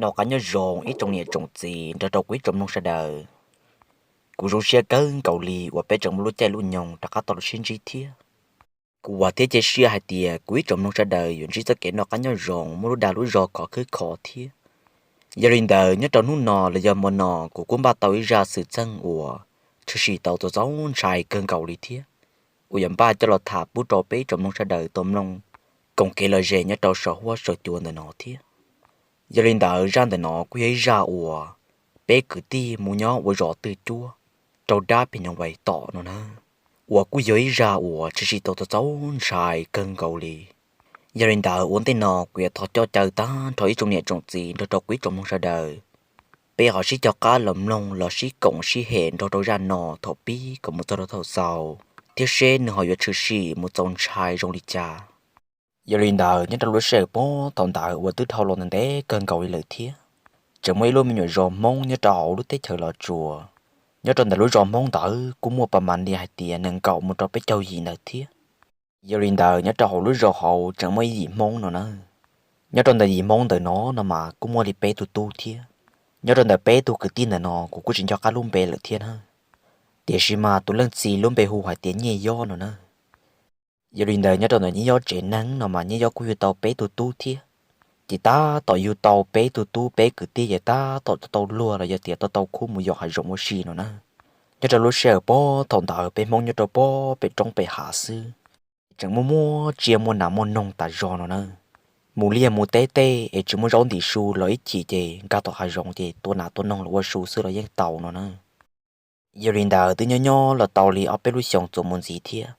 Noj qab nyob zoo ib tsoom niam tsoom txiv nrog rau kuv ib tsoom mloog sawv daws. Kuv zoo siab kawg nkaus li uas peb tseem muaj lub caij lub nyoog rov qab tau los sib ntsib thiab. Kuv vam thiab cia siab hais tias kuv ib tsoom mloog sawv daws yuav ntsib txoj kev noj qab nyob zoo, muaj lub dag lub zog khov khwb kho thiab. Yog li ntawd nyob rau hnub no los yog hmo no kuv kuj npaj tau ib zaj xwm txheej uas tshwm sim tau txaus ntshai kawg nkaus li thiab, uas yuav npaj coj los tham pub rau peb ib tsoom mloog sawv daws tau mloog koom kev lom zem nyob rau saum huab saum cua ntawm no thiab. Yog li ntawd zaj ntawm no kuj yog ib zaj uas peb kwv tij mus nyob ua zos twg cuab rau dab phim nyuj vais tom no na, uas kuj yog ib zaj uas tshwm sim tau txaus ntshai kawg nkaus li. Yog li ntawd ua ntej no kuv yuav thov coj caw tag nrho ib tsoom niam tsoom txiv nrog rau kuv ib tsoom mloog sawv daws, peb ho sib cog qab los mloog los sib koom sib hem nrog rau zaj no thaum pib kom mus txog rau thaum xaus, thiab seb nws ho yuav tshwm sim mus txaus ntshai zoo li cas. Yog li ntawd nyob rau lub sij hawm puag thaum ntawd uas twb dhau los ntev ntev kawg nkaus li lawm thiab, tseem muaj ib lub me nyuam zos Hmoob nyob rau hauv lub teb chaws Los Tsuas. Nyob rau ntawm lub zos Hmoob ntawd kuj muaj pas mas li hais tias nees nkaum mus rau peb caug yim ntawd thiab. Yog li ntawd nyob rau hauv lub zos hauv tseem muaj ib yim Hmoob no na. Nyob rau ntawm yim Hmoob ntawm no no mas kuj muaj li peb tug tub thiab. Nyob rau ntawm peb tug kwv tij ntawm no kuv kuj tsis nco qab lub npe lawm thiab na, tiam sis mas tus leej txiv lub npe hu hais tias Nyiaj Yob no na. Yog li ntawd nyob rau ntawm Nyiaj Yob tsev neeg no mas Nyiaj Yob kuj yug tau peb tug tub thiab. Ces tab tom yug tau peb tug tub peb kwv tij ces tab tom tau luag los yog tias tau tau khub mus yos hav zoov ua si no na. Nyob rau lub sij hawm puag thaum ntawd peb Hmoob nyob rau puag pem roob pem hav xwb, tseem muaj muaj tsiaj muaj nas muaj noog tas zog no na. Mus liaj mus teb tej es tsis muaj zaub ntim su los ib chim ces nkag tom hav zoov ces tua nas tua noog los ua su xwb los yeej tau no na. Yog li ntawd twb nyob nyob los tau li ob peb lub xyoos txuas mus ntxiv thiab,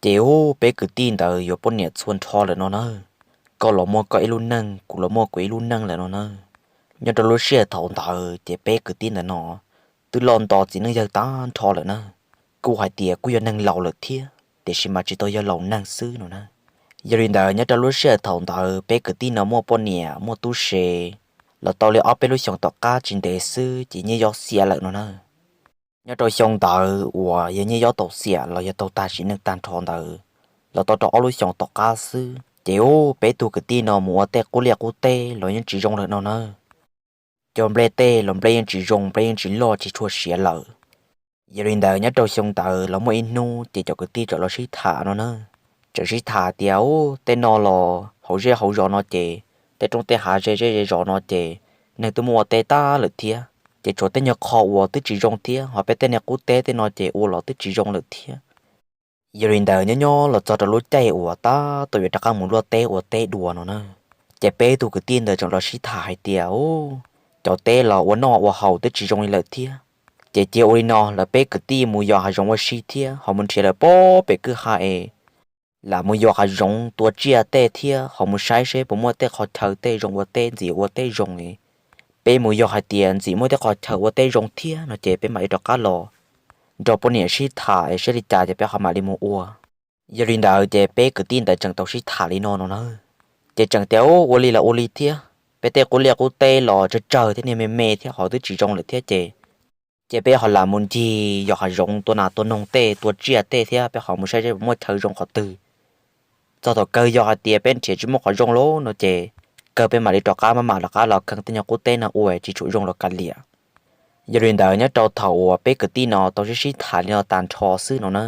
ces ub peb kwv tij ntawd yuav poj niam txhua nrho lawm no na. Koj los muaj koj ib lub neej, kuv los muaj kuv ib lub neej lawm no na. Nyob rau lub sij hawm thaum ntawd ces peb kwv tij ntawm no twb loj nto txiv neej yawg tag nrho lawm na. Kuj hais tias kuj yog neeg laus lawm thiab tiam sis mas tsis tau yog laus neeg xwb no na. Yog li ntawd nyob rau lub sij hawm thaum ntawd peb kwv tij no muaj poj niam muaj tub se los tau li ob peb lub xyoos tom qab tsis ntev xwb ces Nyiaj Yob xiam lawm no na. Nyob rau xyoo ntawd uas yog Nyiaj Yob tau xiam los yog tau tag sim neej tag nrho ntawd los tau rau ob lub xyoos tom qab xwb ces ub peb tug kwv tij no mus ua tej qub liaj qub teb los yeej tsis zoo lawm no na. Cov nplej tej los nplej yeej tsis zoo, nplej yeej tsis loj tsis tshua siav lawm. Yog li ntawd nyob rau xyoo ntawd los muaj ib hnub ces cov kwv tij txawm los sib tham no na. Txawm sib tham tias ub tej no los hauv zej hauv zos no ces, tej roob tej hav ze zej ze zos no ces neeg twb muaj ua teb tag lawm thiab, ces tshuav tej nyuag qho uas twb tsis zoo thiab ho peb tej niag qub teb tej no ces ua los twb tsis zoo lawm thiab. Yog li ntawd nyob nyob los txog rau lub caij uas tab tom yuav rov qab mus luaj teb ua teb dua no na, ces peb tug kwv tij ntawd tseem los sib tham hais tias ub, cov teb los ua noj ua haus twb tsis zoo li lawm thiab, ces cia ua li no lawv peb kwv tij mus yos hav zoov ua si thiab ho mus nrhiav lawm puag pem kwj ha es lam mus yos hav zoov tua tsiaj tej thiab ho mus saib seb puas muaj tej qhov chaw tej zoo ua teb ntxiv ua teb zoo es peb mus yos hais tias ntxim muaj tej qhov chaw ua teb zoo thiab no ces peb mam li rov qab los nrog poj niam sib tham es saib li cas ces peb ho mam li mus ua. Yog li ntawd ces peb kwv tij ntawd tseem tau sib tham li no no na, ces tseem tias ub ua li los ua li thiab, peb tej qub liaj qub teb los tsawg tsawg thiab niag me me thiab ho twb tsis zoo lawm thiab ces, ces peb ho lam mus ncig yos hav zoov tua nas tua noog tej tua tsiaj tej thiab peb ho mus saib seb puas muaj chaw zoo qhov twg. Txog thaum kawg yog hais tias peb nrhiav tsis muaj qhov zoo lawm no ces kawg peb mam li rov qab maj mam rov qab los kheej tej nyuag qub teb no ua tsis tshua zoo los kav liam. Yog li ntawd nyob rau thaum uas peb kwv tij no tau sib sib tham li no tag nrho xwb no na,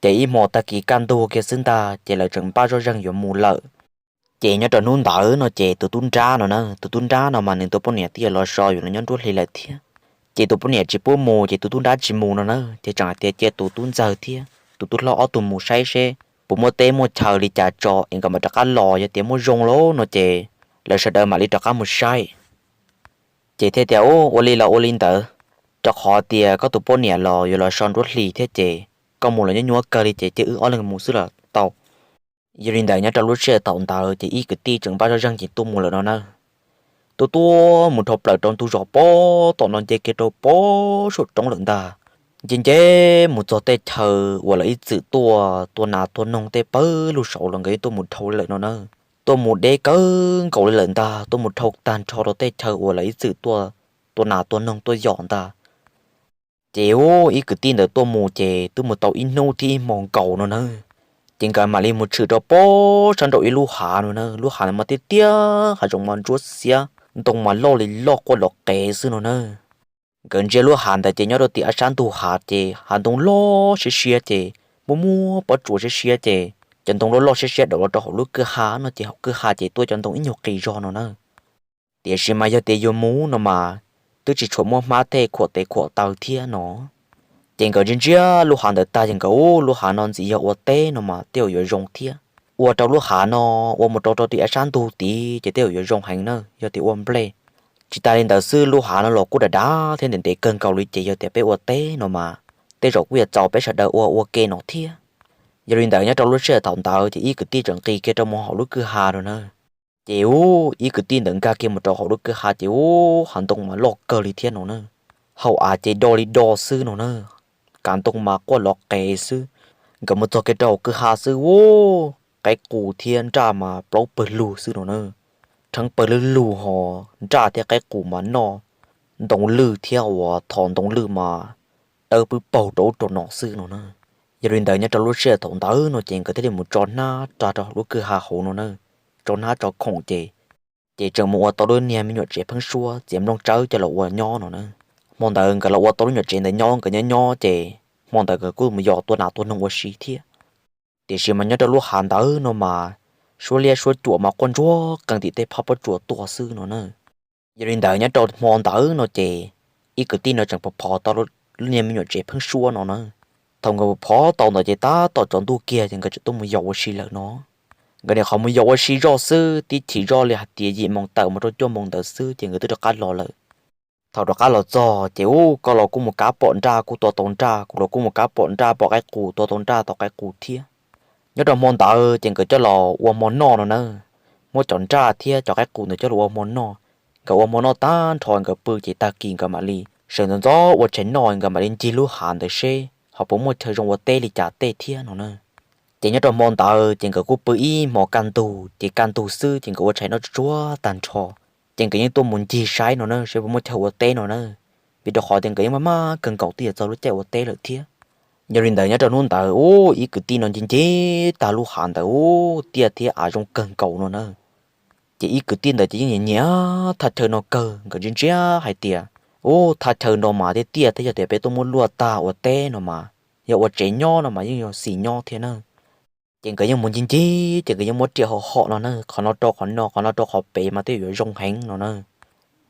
ces ib hmo tag kis kaj ntug kiag xwb ntag ces lawv tseem npaj zoj zeeg yuav mus lawm. Ces nyob rau hnub ntawd no ces tus tub nrab no na, tus tub nrab no mas nws tus poj niam twb yuav los so yuav los nyob nruab hlis lawm thiab. Ces tus poj niam tsis pub mus ces tus tub nrab tsis mus no na, ces tseem hais tias cia tus tub ntxawg thiab tus tub hlob ob tug mus saib seb puas muaj teb muaj chaw li cas tso es nkawd mam rov qab los, yog tias muaj zoo lawm no ces lawv sawv daws mam li rov qab mus saib. Ces thiaj tias ub ua li los ua li ntawd, rau qhov tias koj tus poj niam los yuav los so nruab hlis thiab ces koj mus los nyuaj nyuaj kawg li ces cia wb ob leeg mus xwb los tau. Yog li ntawd nyob rau lub sij hawm thaum ntawd ces ib kwv tij tseem npaj zoj zeeg ces tuaj mus lawm no na. Tuaj tuaj mus dhau plaws rau ntug zos pem tom no nce kiag rau pem saum roob lawm ntag. Nce nce mus txog tej chaw uas lawv ib txwm tuaj tua nas tua noog tej pawg lug saud los nkawd yeej tuaj mus dhau lawm no na. Tuaj mus deb kawg nkaus li lawm ntag, tuaj mus dhau tag nrho rau tej chaw uas lawv ib txwm tuaj tua nas tua noog tuaj yos ntag. Ces ub, ib kwv tij ntawd tuaj mus ces twb mus tau ib hnub thiab ib hmo nkaus no na, ces nkawd mam li mus tshwm rau pem sab nraum ib lub hav no na. Lub hav ntawd mas tiaj tiaj, hav zoov mas ntsuab xiab, ntoo mas loj li loj quaj lov qev xwb no na. Nkawd ntsia lub hav ntawd ces nyob rau tim sab ntug hav ces hav ntoo loj siab siab ces muaj muaj pob tsuas siab siab ces cov ntoo loj loj siab siab dam los rau hauv lub kwj ha no ces hauv kwj ha ces tuaj cov ntoo ib nyuag qis zog no na. Tiam sis mas yog tias yuav mus no mas twb tsis tshua muaj hmab tej khuam tes khuam taw thiab no. Ces nkawd ntsia ntsia lub hav ntawd tag ces nkawd ub, lub hav no ntxim yog ua teb no mas tej zaum yuav zoo thiab. Ua rau lub hav no ua mus rau rau tim sab ntug tid ces tej zaum yuav zoo heev na yog tias ua nplej. Tsis tas li ntawd xwb, lub hav no los kuj dav dav thiab ntev ntev kawg nkaus li ces yog tias peb ua teb no mas tej zaum kuj yuav txaus peb sawv daws ua ua ke no thiab. Yog li ntawd nyob rau lub sij hawm thaum ntawd ces ib kwv tij tseem nqis kiag rau mus hauv lub kwj ha no na. Ces ub, ib kwv tij ntawd nkag kiag mus rau hauv lub kwj ha ces ub, hav ntoo mas loj kawg li thiab no na. Hauv av ces do li do xwb no na, kav ntoo mas quaj lov qev xwb. Nkawd mus txog kiag rau hauv kwj ha xwb ub, qaib qus thiab nraj mas plaub pawg lug xwb no na. Rheeb pawg lug lug ho nraj thiab qaib qus mas noj ntoo lwj thiab uas thov ntoo lwj mas dawb pwb paug rau ub rau no xwb no na. Yog li ntawd nyob rau lub sij hawm thaum ntawd no ces nkawd thiaj li mus tso hnab rau hauv lub kwj ha hauv no na. Tso hnab tso khoom ces, ces tseem mus ua tau lub niag me nyuam tsev pheeb suab txiav nplooj tsawb coj los ua nyob no na. Hmo ntawd nkawd los ua tau lub nyuam tsev ntawd nyob, nkawd nyob nyob ces hmo ntawd nkawd kuj mus yos tua nas tua noog ua si thiab. Tiam sis mas nyob rau lub hav ntawd no mas suab liab suab cuam mas quaj ntsuag qees tim tej phab pob tsuas tuaj xwb no na. Yog li ntawd nyob rau hmo ntawd no ces ib kwv tij no tseem phov phov tau lub niag me nyuam tsev pheeb suab no na. Thaum nkawd phov tau ntawd ces tab tom tsaus ntuj kiag ces nkawd tseem tuaj mus yos ua si lawm no. Nkawd nim qhov mus yos ua si zoj xwb, tib chim zoj li hais tias yim moos tawm mus rau cuaj moos ntawd xwb ces nkawd twb rov qab los lawm. Thaum rov qab los txog ces ub, koj los kuj mus kav pom nraj kuj tua tau nraj, kuv los kuj mus kav pom nraj pom qaib qus tua tau nraj tau qaib qus thiab. Nyob rau hmo ntawd ces nkawd coj los ua hmo noj no na. Muab cov nraj thiab cov qaib qus ntawd coj los ua hmo noj. Nkawd ua hmo noj tag nrho nkawd pw ces tag kis nkawd mam li sawv ntxov ntxov ua tshais noj, nkawd mam li ncig lub hav ntawd seb ho puas muaj chaw zoo ua teb li cas tej thiab no na. Ces nyob rau hmo ntawd ces nkawd kuj pw ib hmo kaj ntug, ces kaj ntug xwb ces nkawd ua tshais noj tsuag tsuag tag nrho. Ces nkawd yeej tuaj mus ncig saib no na seb puas muaj chaw ua teb no na, vim rau qhov tias nkawd yeej maj maj kawg nkaus twb yuav txog lub caij ua teb lawm thiab. Yog li ntawd nyob rau hnub ntawd ub, ib kwv tij no ncig ncig tag lub hav ntawd ub, tiaj thiab av zoo kawg nkaus no na. Ces ib kwv tij ntawd ces yeej nyiam nyiam thaj chaw no kawg, nkawd ntsia ntsia hais tias ub, thaj chaw no mas tiaj tiaj thiab yog tias peb tuaj muab luaj tag ua teb no mas, yog ua tsev nyob no mas yeej yog xis nyob thiab na. Ces nkawd yeej mus ncig ncig ces nkawd yeej muab riam hom hom no na, qhov no rau qhov no, qhov no rau qhov pem mas twb yuav zoo heev no na.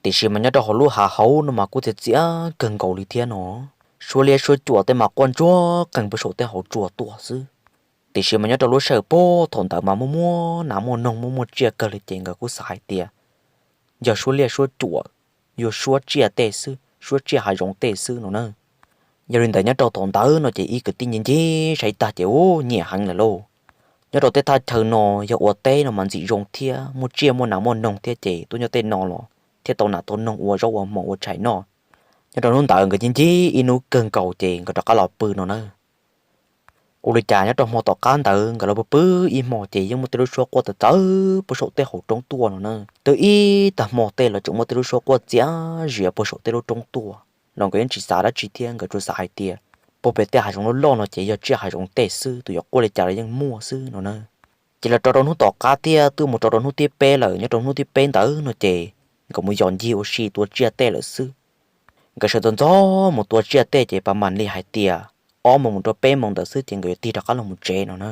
Tiam sis mas nyob rau hauv lub hav hauv no mas kuj txias txias kawg nkaus li thiab no. Suab liab suab cuam tej mas quaj ntsuag qees puag saum tej hauv tsua tuaj xwb. Tiam sis mas nyob rau lub sij hawm puag thaum ntawd mas muaj muaj nas muaj noog muaj muaj tsiaj kawg li ces nkawd kuj xav hais tias yog suab liaj suab cuam, yog suab tsiaj tej xwb, suab tsiaj hav zoov tej xwb no na. Yog li ntawd nyob rau thaum ntawd no ces ib kwv tij ncig ncig saib tag ces ub, nyiam heev lawm lauj. Nyob rau tej thaj chaw no yog ua teb no mas ntxim zoo thiab muaj tsiaj muaj nas muaj noog thiab ces tuaj nyob tej no los thiaj tau nas tau noog ua zaub ua mov ua tshais noj. Nyob rau hnub ntawd nkawd ncig ncig ib hnub kawg nkaus ces nkawd rov qab los pw no na. Ua li cas nyob rau hmo tom qab ntawd nkawd los pw pw ib hmo ces yeej muaj tej lub suab quaj txawv txawv puag saum tej hauv roob tuaj no na. Twb ib tag hmo tej los tseem muaj tej lub suab quaj txias zias puag saum tej lub roob tuaj los nkawd yeej tsis xav dab tsi thiab, nkawd tsuas xav hais tias puag pem tej hav zoov loj loj no ces yog tsiaj hav zoov tej xwb, tus yuav quaj li cas los yeej muaj xwb no na. Ces los rau rau hnub tom qab thiab twb mus rau rau hnub thib peb lawm, nyob rau hnub thib peb ntawd no ces nkawd mus yos ncig ua si tua tsiaj tej lawm xwb. Nkawd sawv ntxov ntxov mus tua tsiaj tej ces pab mam li hais tias ob moos mus rau peb moos ntawd xwb ces nkawd yuav tig rov qab los mus tsev no na.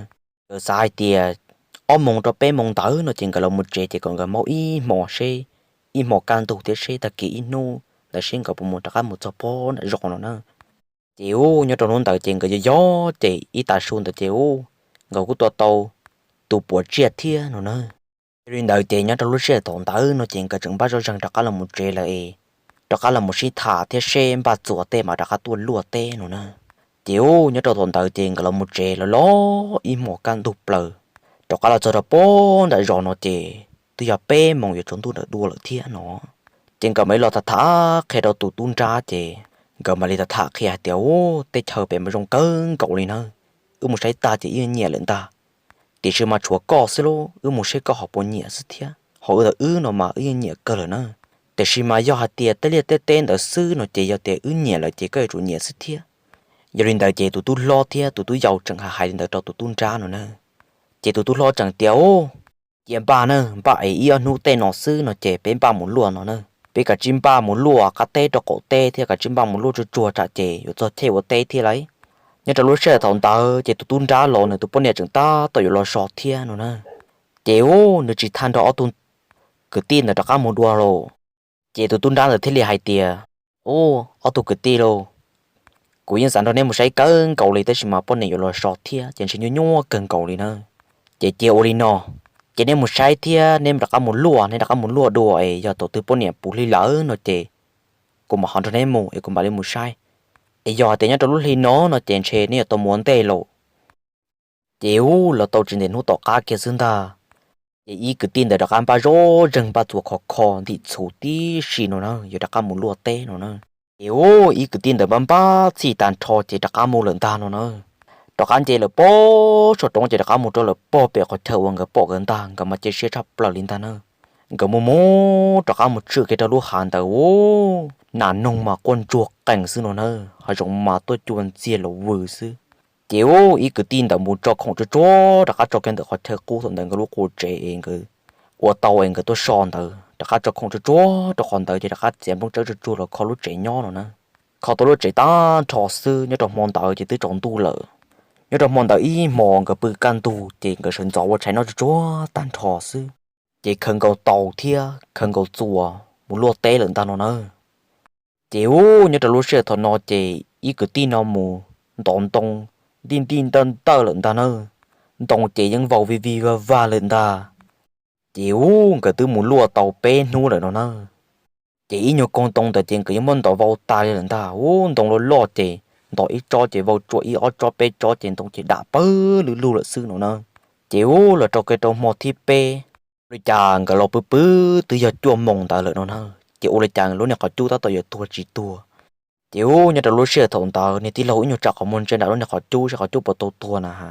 Nkawd xav hais tias ob moos rau peb moos ntawd no ces nkawd los mus tsev ces kom nkawd maub ib hmo seb, ib hmo kaj ntug thiab seb tag kis ib hnub ntawd seb nkawd puas mus rov qab mus txog pob nram zos no na. Ces ub, nyob rau hnub ntawd ces nkawd yog yog ces ib tav su ntawd ces ub, nkawd kuj tua tau tus puav tsiaj thiab no na. Yog li ntawd ces nyob rau lub sij hawm thaum ntawd no ces nkawd tseem npaj zoj zeeg rov qab los mus tsev lawm es rov qab los mus sib tham thiab seb npaj txuas tej mas rov qab tuaj luaj teb no na. Ces ub, nyob rau thaum ntawd ces nkawd los mus tsev los los ib hmo kaj ntug plaws, rov qab los txog rau pob nram zos no ces twb yog peb moos yuav tsaus ntuj nram dua lawm thiab no. Ces nkawd mam li los tham tham qhia rau tus tub nrab ces nkawd mam li tham tham qhia hais tias ub, tej chaw pem mas zoo kawg nkaus li na, wb mus saib tag ces wb nyiam lawm ntag. Tiam sis mas tshuav koj xwb lauj, wb mus seb koj ho puas nyiam xwb thiab, ho wb ntawm wb no mas wb yeej nyiam kawg lawm na. Tiam sis mas yog hais tias tej liaj tej teb ntawd xwb no ces yog tias wb nyiam lawm ces koj yuav tsum nyiam xwb thiab. Yog li ntawd ces tus tub hlob thiab tus tub yau tseem hais hais li ntawd rau tus tub nrab no na. Ces tus tub hlob tseem tias, Ua, cia npaj na, npaj es ib ob hnub tej no xwb no ces peb npaj mus luaj no na. Peb kav tsij npaj mus luaj qab teb rau qaum teb thiab kav tsij npaj mus luaj tsuag tsuag tsam ces yuav txog caij ua teb thiab lauj. Nyob rau lub sij hawm thaum ntawd ces tus tub nrab los nws tus poj niam tseem tab tom yuav los so thiab no na. Ces ua nws tsis tha nrog ob tug kwv tij ntawd rov qab mus dua lauj. Ces tus tub nrab ntawd thiaj li hais tias, Ua, ob tug kwv tij lauj, kuv yeej xav nrog neb mus saib kawg nkaus li tab sis mas poj niam yuav los so thiab ces ntshe nyuaj nyuaj kawg nkaus li na. Ces cia ua li no, ces neb mus saib thiab neb rov qab mus luaj, neb rov qab mus luaj dua es yog thaum twg poj niam puv hli lawm no ces kuv mam ho nrog neb mus es kuv mam li mus saib. Es yog hais tias nyob rau lub hli no no ces ntshe neb yuav tau mus ua ntej lauj. Ces ua los tau tsis ntev hnub tom qab kiag xwb ntag, ces ib kwv tij ntawd rov qab npaj zoj zeeg npaj txuas khov kho ntim txhuv tib si no na yuav rov qab mus luaj teb no na. Ces ua ib kwv tij ntawd npaj npaj txhij tag nrho ces rov qab mus lawm ntag no na. Rov qab nce lawm pog saum roob ces rov qab mus rau lawm pog pem qhov chaw uas nkawd pom nkawd ntag, nkawd mas cia siab tshaj plaws li ntag na. Nkawd mus mus rov qab mus tshwm kiag rau lub hav ntawd ua nas noog mas quaj ntsuag qees xwb no na, hav zoov mas tuaj cua ntxiag los vwm xwb. Ces ua ib kwv tij ntawd mus tso khoom tsuag tsuag rov qab tso kiag ntawm qhov chaw qub thaum ntawd nkawd lub qub tsev es nkawd ua tau es nkawd tuaj so ntawd rov qab tso khoom tsuag tsuag rau qhov ntawd ces rov qab txiav nplooj tsawb tsuag tsuag los kho lub tsev nyob no na. Kho tau lub tsev tag nrho xwb nyob rau hmo ntawd ces twb tsaus ntuj lawm. Nyob rau hmo ntawd ib hmos nkawd pw kaj ntug ces nkawd sawv ntxov ua tshais noj tsuag tsuag tag nrho xwb, ces khaws nkaus taus thiab khaws nkaus txuas mus luaj teb lawm ntag no na. Ces ua nyob rau lub sij hawm thaum no ces ib kwv tij no mus ntov ntoo ntij ntij ntawj ntawj lawm ntag na. Ntoo ces yeej vau vij vij vag vag lawm ntag. Ces ua nkawd twb mus luaj tau peb hnub lawm no na. Ces ib nyuag koog ntoo ntawd ces nkawd yeej muab ntov vau tas li lawm ntag. Ua ntoo loj loj ces ntov ib tsob ces vau tsuam ib ob tsob peb tsob ces ntoo ces dam pawg lug lug lawm xwb no na. Ces ua los rau kiag rau hmo thib peb, ua li cas nkawd los pw pw twb yog cuaj moos ntawd lawm no na. Ces ua li cas lub niag qhov cub tab tom yuav tuag tsis tuag. Ces ua nyob rau lub sij hawm thaum ntawd niag tij laug ib nyuag tsa qhov muag ntsia nram lub niag qhov cub saib qhov cub puas tau tuag na ha.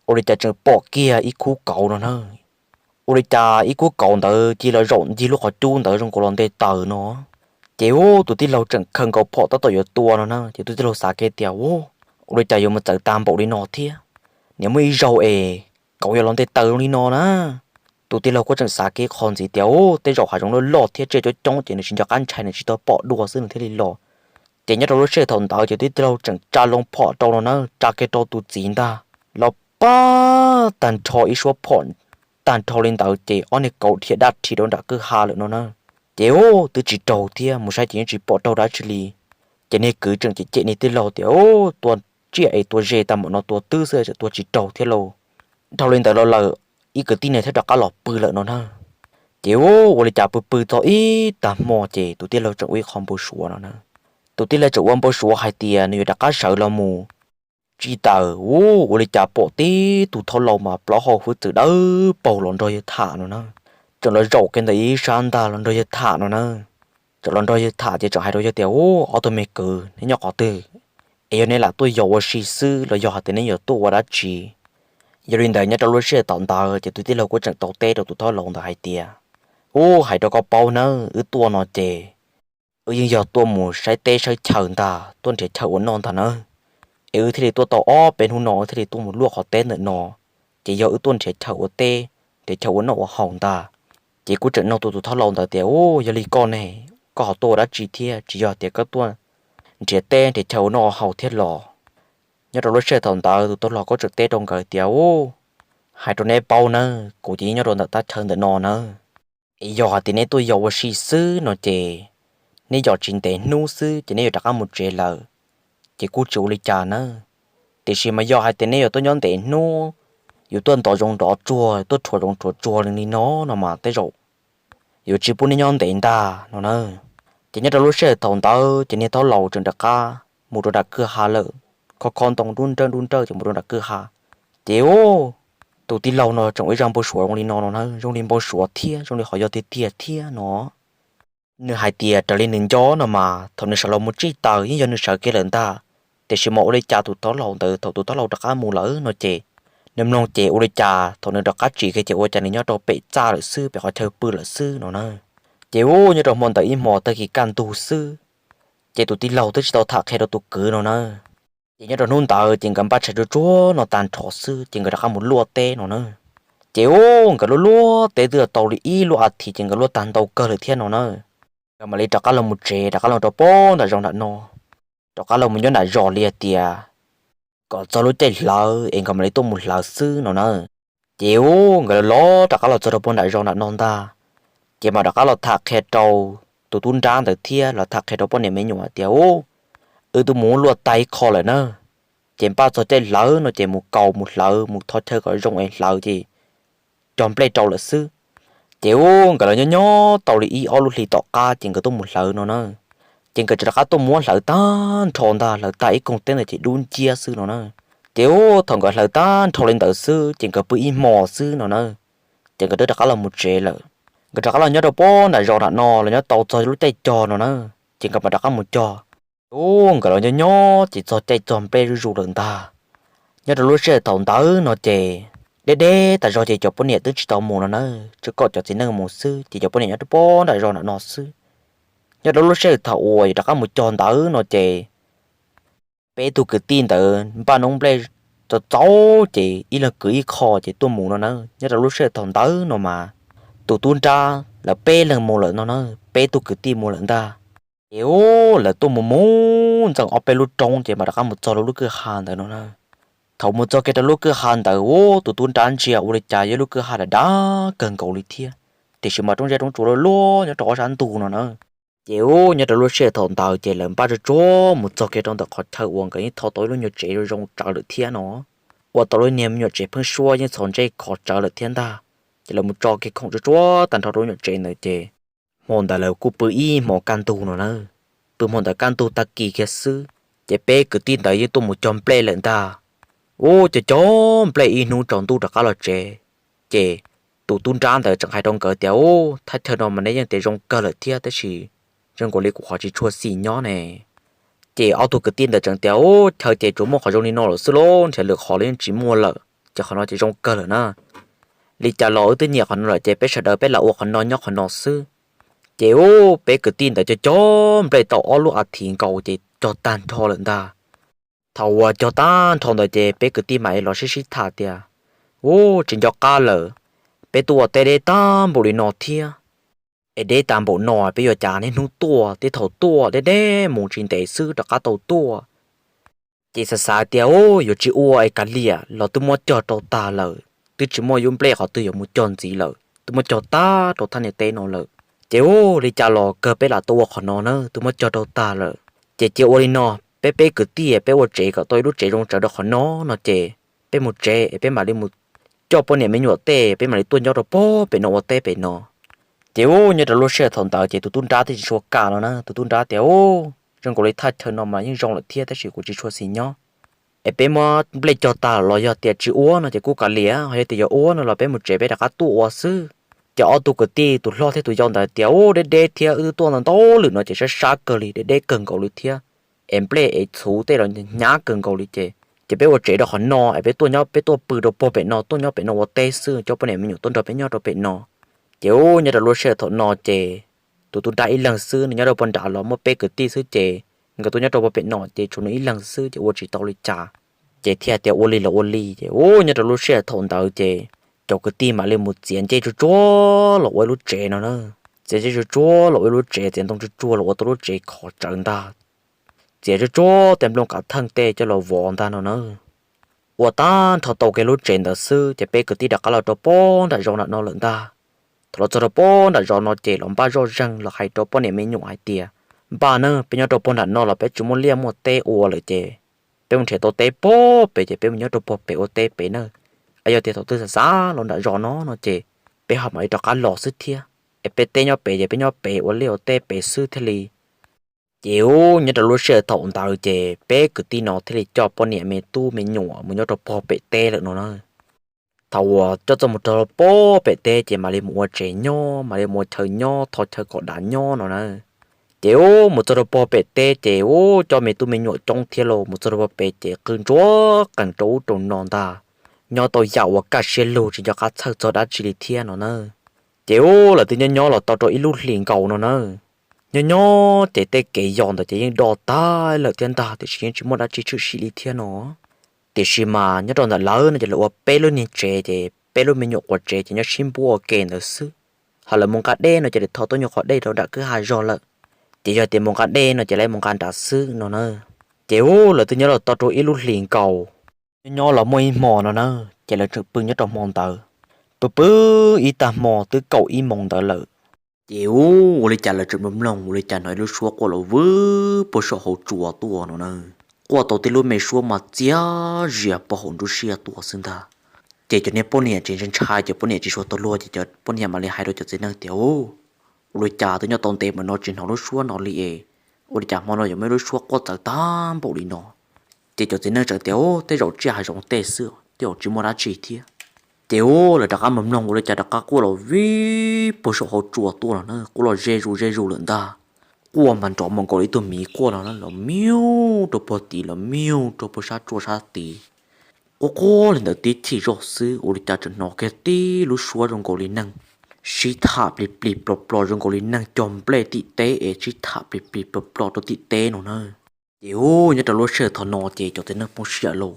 Ua li cas tseem pom kiag ib khub kauv no na. Ua li cas ib khub kauv ntawd cia li los zaum ncig lub qhov cub ntawd zoo nkaus los nte taws no. Ces ua tus tij laug tseem khaws nkaus phom tab tom yuav tua no na ces tus tij laug xav kiag tias, Ua, ua li cas yuav mus txawv tag npaum li no thiab? Niam muaj ib zaug es kauv yuav los nte taws zoo li no na. Tus tij laug kuj tseem xav kiag qho ntxiv tias, Ua, tej zaum hav zoov loj loj thiab tsiaj coob coob ces nws tsis nco qab ntshai nws tsis tau pom dua xwb nws thiaj li los. Ces nyob rau lub sij hawm thaum ntawd ces tus tij laug tseem tsa loo phom rau no na, tsa kiag rau tus txiv ntag. Los pab tag nrho ib suab phom tag nrho li ntawd ces ob niag kauv dhia dab rhi rau nram kwj ha lawm no na. Ces ua twb tsis raug thiab, mus saib ces yeej tsis pom raug dab tsi li. Ces niag kwv tseem cem cem niag tij laug tias, Ua, tua tsiaj es tua ze tag npaum no tua twb xwb tseem tua tsis raug thiab lauj. Dhau li ntawd los lawm, ib kwv tij no thiaj rov qab los pw lawm no na. Ces ua ua li cas pw pw txog ib tag hmo ces tus tij laug tseem ua ib qho npau suav no na. Tus tij laug tseem ua npau suav hais tias nws yuav rov qab sawv los mus tsis taws, ua ua li cas pom tib tug thaub laus mas plaub hau hwj txwm dawb paug los nrog yawg tham no na. Tseem los zaum kiag ntawm ib sab ntag los nrog yawg tham no na. Tseem los nrog yawg tham ces tseem hais rau yawg tias, Ua, ob tug me kwv, neb nyob qhov twg? Es yog neb lam tuaj yos ua si xwb los yog hais tias neb yuav tuaj ua dab tsi? Yog li ntawd nyob rau lub sij hawm tom ntawd ces tus tij laug kuj tseem tau teb rau tus thaub laus ntawd hais tias, Ua, hais rau koj paub nawb, wb tuaj no ces wb yeej yog tuaj mus saib teb saib chaw ntag, tuaj nrhiav chaw ua noj ntag nawb. Es wb thiaj li tuaj tau ob peb hnub no wb thiaj li tuaj mus luaj qhov teb ntawm no, ces yog wb tuaj nrhiav chaw ua teb, nrhiav chaw ua noj ua haus ntag. Ces kuj tseem nug tus tus thaub laus ntawd tias, Ua, yog li koj ne, koj ho tuaj ua dab tsi thiab, tsis yog tias koj tuaj nrhiav teb nrhiav chaw ua noj ua haus thiab los? Nyob rau lub sij hawm thaum ntawd tus thaub laus kuj tseem teb rau nkawd tias, Ua, hais rau neb paub nawb, kuv ces yeej nyob rau ntawm thaj chaw ntawm no nawb. Es yog hais tias neb tuaj yos ua si xwb no ces neb yos tsis ntev hnub xwb ces neb yuav rov qab mus tsev lawm, ces kuj tsis ua li cas nawb. Tiam sis mas yog hais tias neb yuav tuaj nyob ntev hnub, yuav tuaj ntov zoov ntov tsuag, tuaj rhuav zoov rhuav tsuag li no no mas tej zaum yuav tsis pub neb nyob ntev ntag no na. Ces nyob rau lub sij hawm thaum ntawd ces niag thaub laus tseem rov qab mus rau nram kwj ha lawm, kho kho ntoo nruj nrawj nruj nrawj ces mus rau nram kwj ha. Ces ua tus tij laug no tseem ua ib zaj npau suav zoo li no no na, zoo li npau suav thiab zoo li qhov yog tiag tiag thiab no. Nws hais tias raws li nws nco no mas thaum nws sawv los mus tsis taws yeej yog nws sawv kiag lawm ntag, tiam sis mas ua li cas tus thaub laus ntawd thaum tus thaub laus rov qab mus lawm no ces nws mloog ces ua li cas thaum nws rov qab tsim kiag ces ua cas nws nyob rau pem txaj lawm xwb, pem qhov chaw pw lawm xwb no na. Ces ub, nyob rau hmo ntawd ib hmos tag kis kaj ntug xwb, ces tus tij laug twb tsis tau tham qhia rau tus kwv no na. Ces nyob rau hnub ntawd ces nkawd npaj tshais tsuag tsuag no tag nrho xwb ces nkawd rov qab mus luaj teb no na. Ces ub, nkawd luaj luaj teb twb tau li ib lub as thiv ces nkawd luaj tag ntau kawg lawm thiab no na. Nkawd mam li rov qab los mus tsev, rov qab los rau pob nram zos nram no, rov qab los mus nyob nram zos li hais tias kom txog lub caij hlawv es nkawd mam li tuaj mus hlawv xwb no na. Ces ub, nkawd los los rov qab los txog rau pob nram zos nram no ntag, ces mam rov qab los tham qhia rau tus tub nrab ntawd thiab los tham qhia rau poj niam me nyuam hais tias, Ub, wb twb mus luaj tag ib qho lawm na, ces npaj txog caij hlawv no ces mus kaus mus hlawv mus thov chaw kom zoo es hlawv ces cog nplej rau lawm xwb. Ces ub, nkawd los nyob nyob tau li ib ob lub hlis tom qab ces nkawd tuaj mus hlawv no na. Ces nkawd tseem rov qab tuaj muab hlawv tag nrho ntag, hlawv tag ib koog teb ntawd ces dub nciab xwb no na. Ces ub, thaum nkawd hlawv tag nrho li ntawd xwb ces nkawd pw ib hmos xwb no na, ces nkawd twb rov qab los mus tsev lawm. Nkawd rov qab los nyob rau pob nram zos nram no los nyob tau txog lub caij cog no na, ces nkawd mam rov qab mus cog. Ub, nkawd los nyob nyob ces txog caij cog nplej zuj zus lawm ntag. Nyob rau lub sij hawm thaum ntawd no ces deb deb tas zog ces cov poj niam twb tsis tau mus no na, tsuas kom cov txiv neej mus xwb ces cov poj niam nyob rau pob nram zos nram no xwb. Nyob rau lub sij hawm thaum uas yuav rov qab mus cog ntawd no ces peb tug kwv tij ntawd npaj noob nplej txaus txaus ces ib leeg kwv ib qho ces tuaj mus no na. Nyob rau lub sij hawm thaum ntawd no mas tus tub nrab lawv peb leeg mus lawm no na, peb tug kwv tij mus lawm ntag. Ces ub, lawv tuaj mus mus ntxees ob peb lub roob ces mam rov qab mus txog lub kwj ha ntawd no na. Thaum mus txog kiag rau lub kwj ha ntawd ub, tus tub nrab ntsia ua li cas yog lub kwj ha dav dav kawg nkaus li thiab, tiam sis mas roob zeb roob tsuas luaj luaj nyob rau ob sab ntug no na. Ces ub, nyob rau lub sij hawm thaum ntawd ces lawv npaj tsuag tsuag mus txog kiag rau ntawm qhov chaw uas nkawd yeej tho tau ib lub nyuag tsev zoo tsawv lawm thiab no, ua tau lub niag me nyuam tsev pheeb suab yeej txhos ntsej khov tsawv lawm thiab ntag. Ces lawv mus tso kiag khoom tsuag tsuag tag nrho rau lub nyuam tsev ntawd ces hmo ntawd lawv kuj pw ib hmos kaj ntug no na. Pw hmo ntawd kaj ntug tag kis kiag xwb ces peb kwv tij ntawd yeej tuaj mus cog nplej lawm ntag. Ub, cog cog nplej ib hnub tsaus ntuj rov qab los tsev, ces tus tub nrab ntawd tseem hais rau nkawd tias, Ub, thaj chaw no mas neb yeej tias zoo kawg lawm thiab tab sis zoo nkaus li kuv qhov tsis tshua xis nyob ne. Ces ob tug kwv tij ntawd tseem tias, Ub, chaw ces tsuas muaj qhov zoo li no lawm xwb lauj, nrhiav lwm qhov los yeej tsis muaj lawm, ces qhov no ces zoo kawg lawm na. Li cas los wb twb nyiam qhov no lawm ces peb sawv daws peb lam ua qhov no nyob qhov no xwb. Ces ub, peb kwv tij ntawd cog cog nplej tau ob lub as thiv nkaus ces cog tag nrho lawm ntag. Thaum uas cog tag nrho ntawd ces peb kwv tij mam li los sib sib tham tias, Ub, tsis nco qab lawm, peb tuaj ua teb deb tag npaum li no thiab, es deb tag npaum no peb yuav cas niaj hnub tuaj, tej thaum tuaj deb deb mus tsis ntev xwb rov qab tau tuaj. Ces xav xav tias, Ub, yuav tsis ua es kav liam los twb muab cog rau tag lawm, twb tsis muaj lub nplej qhov twg yuav mus cog ntxiv lawm, twb muab cog tag rau thaj niag teb no lawm. Ces ub, li cas los kawg peb lam tau ua qhov no na, twb muab cog rau tag lawm. Ces cia ua li no, peb peb kwv tij peb ua tsev kom tau ib lub tsev zoo tsawv rau qhov no no ces peb mus tsev es peb mam li mus coj poj niam me nyuam tej, peb mam li tuaj nyob rau pog pem no ua teb pem no. Ces ub, nyob rau lub sij hawm thaum ntawd ces tus tub nrab twb tsis tshua kam no na, tus tub nrab tias, Ub, zoo nkaus li thaj chaw no mas yeej zoo lawm thiab tab sis kuv tsis tshua xis nyob. Es peb muab nplej cog tag los yog tias tsis ua no ces kuj kav liam, ho yog tias yuav ua no los peb mus tsev peb rov qab tuaj ua xwb. Ces ob tug kwv tij tus hlob thiab tus yau ntawd tias, Ub, deb deb thiab, wb twb tuaj ntau ntau lwm no ces sab sab kawg li, deb deb kawg nkaus li thiab, es nplej es txhuv tej los hnyav kawg nkaus li ces, ces peb ua tsev rau qhov no es peb tuaj nyob, peb tuaj pw rau pog pem no, tuaj nyob pem no ua teb xwb, coj poj niam me nyuam tuaj nrog peb nyob rau pem no. Ces ub, nyob rau lub sij hawm thaum no ces tus tub nrab ib leeg xwb, nws nyob rau pog nrad los muaj peb kwv tij xwb ces nkawd tuaj nyob rau pog pem no ces tshuav nws ib leeg xwb ces ua tsis tau li cas. Ces thiaj tias ua li los ua li ces ub, nyob rau lub sij hawm thaum ntawd ces cov kwv tij mam li mus txiav ncej tsuag tsuag los ua ib lub tsev no na. Txiav ncej tsuag tsuag los ua ib lub tsev, txiav ntoo tsuag tsuag los ua tau lub tsev khov tsawv ntag. Txiav tsuag tsuag tej nplooj kav theej tej coj los vov ntag no na. Ua tag nrho tau kiag lub tsev ntawd xwb ces peb kwv tij rov qab los rau pog nram zos nram no lawm ntag. Thaum los txog rau pog nram zos no ces los npaj zoj zeeg los hais rau poj niam me nyuam hais tias, Npaj na, peb nyob rau pog nram no los peb tsis muaj liaj muaj teb ua lawm ces peb mus nrhiav tau teb pog pem ces peb mus nyob rau pog pem ua teb pem na. Es yog tias thaum twg xav xav los nram zos no no ces peb ho mam li rov qab los xwb thiab. Es peb teb nyob pem ces peb nyob pem ua liaj ua teb pem xwb thiaj li. Ces ub, nyob rau lub sij hawm thaum ntawd ces peb kwv tij no thiaj li coj poj niam me tub me nyuam mus nyob rau pog pem teb lawm no na. Thaum uas coj txoj mus rau pog pem teb ces mam li mus ua tsev nyob, mam li mus ua chaw nyob, tho chaw kom dav nyob no na. Ces ub, mus txog rau pog pem teb ces ub, coj me tub me nyuam coob thiab los mus txog rau pog pem ces qw ntsuag qees rau ub rau no ntag. Nyob tau yam uas kaj siab lug tsis nco qab txhawj txog dab tsi li thiab no na. Ces ub, lawv twb nyob nyob los tau rau ib lub hlis nkaus no na. Nyob nyob ces tej kev yos ntawd ces yeej do tag lawm thiab ntag, tiam sis yeej tsis muaj dab tsi tshwm sim li thiab no. Tiam sis mas nyob rau ntawm lawv no ces lawv ua peb lub niag tsev, ces peb lub me nyuam quav tsev ces nyob sib npuab ua ke ntawd xwb. Ho lawv mus nqa dej no ces lawv tho tuaj nyuag qhov dej rau nram kwj ha zog lawm. Ces yog tias mus nqa dej no ces lawv mus nqa nrad xwb no na. Ces ub, lawv twb nyob los tau rau ib lub hlis nkaus. Nyob nyob los muaj ib hmo no na, ces lawv tseem pw nyob rau hmo ntawd. Pw pw ib tag hmo twb kaum ib moos ntawd lawm. Ces ub, ua li cas lawv tseem mloog mloog ua li cas hnov ib lub suab quaj los vwb puag saum hauv tsua tuaj no na. Quaj tau tib lub me suab mas txias zias puag hauv nruab siab tuaj xwb ntag. Ces cov niag poj niam tseem ntshai ntshai, cov poj niam tsis tshua tau luag, ces cov poj niam mam li hais rau cov txiv neej tias, Ub, ua li cas twb nyob tau ntev npaum no tsis hnov lub suab no li es, ua li cas hmo no yuav muaj ib lub suab quaj txawv tag npaum li no? Ces cov txiv neej txawm tias, Ub, tej zaum tsiaj hav zoov tej xwb, tej zaum tsis muaj dab tsi thiab. Ces ub, lawv rov qab mus mloog ua li cas rov qab quaj los vwb puag saum hauv tsua tuaj no na, quaj los ze zus ze zus lawm ntag. Quaj mas nrov mus nkaus li ib tug miv quaj no na, los miv rau puag tid los miv rau puag sab tsua sab tid. Quaj quaj li ntawd tib chim zoj xwb ua li cas tseem hnov kiag tib lub suab zoo nkaus li neeg sib tham plig plig plog plog zoo nkaus li neeg cog nplej tim teb es sib tham plig plig plog plog rau tim teb no na. Ces ub, nyob rau lub sij hawm thaum no ces cov txiv neej poob siab lauj,